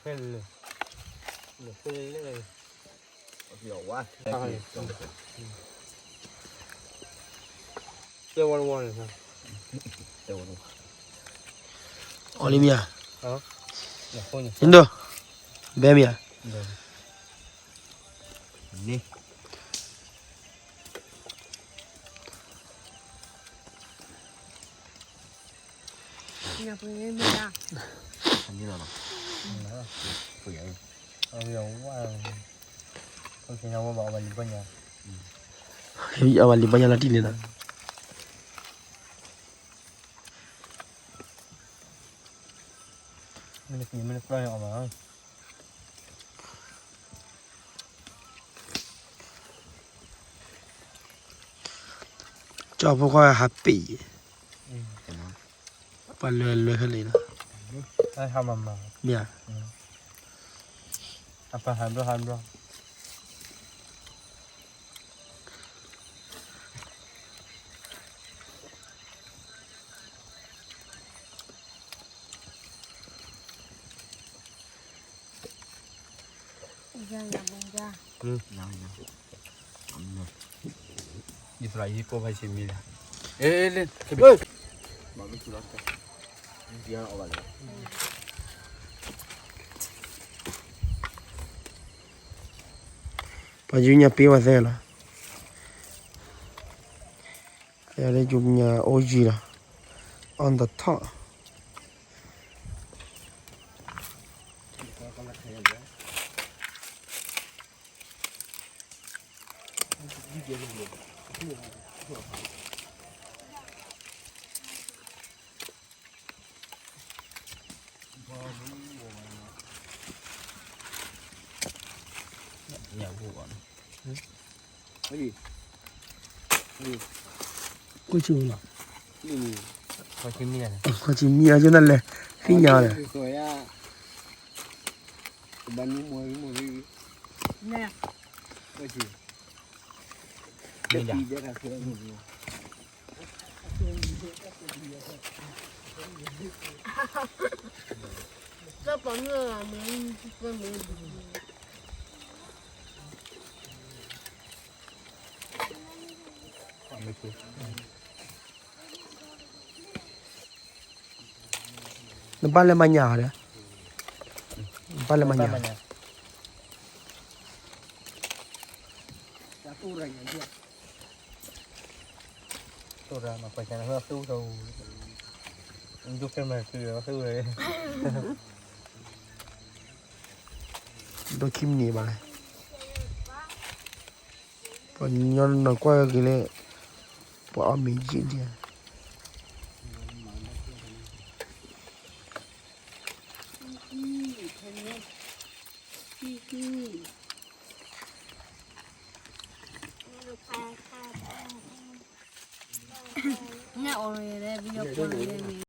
ဖဲလဲၣ်, ဖဲလဲၣ်, ဝါ, တဲဝါဝါန့ၣ်, တဲဝါဝါ, အီၤလံမ့ၢ်ဧါ, နဒိၣ်, ဘဲမ့ၢ်ဧါ, န့ၣ် အဝဲလံၤပှၢ်ညါလီၤတံၢ်န့ၣ်ဒီး, မ့ၢ်တပျံၤမ့ၢ်တပျၢ်န့ၣ်အီၤဘၣ်. ကၠီဖိခွါဟးပ့ၢ်, ပှၤလဲၤလဲၤခဲလၢာ်လီၤ, မ့ၢ်ဧါ, အပၢ်ဟးဘျီဟးဘျီ. ပှၤယူညါပ့ဝဲသဲလီၤ, ယၤလၢယူညါအိၣ်ယံၤလီၤ, on the top. ကွၢ်ဆူၣ်လီၤ, ကွၢ်ဆူၣ်မံၤအါယိၣ်နလဲၣ်, သ့ၣ်ညါဒီး နဘၣ်လဲၤမၤညၣ်ဒီး, နဘၣ်လဲၤမၤညၣ်, ဒိၣ်ခံမံၤန့ၣ်ဘၣ်လဲၣ်, ပှၤညီနုၢ်ကွၢ်က့ၤလၢ ပှၤအီၣ်မ့ၤယံာ်ဒံးဧါ. ညၣ်အိၣ်ရလဲၣ် ပယီၤပှၤလဲၣ်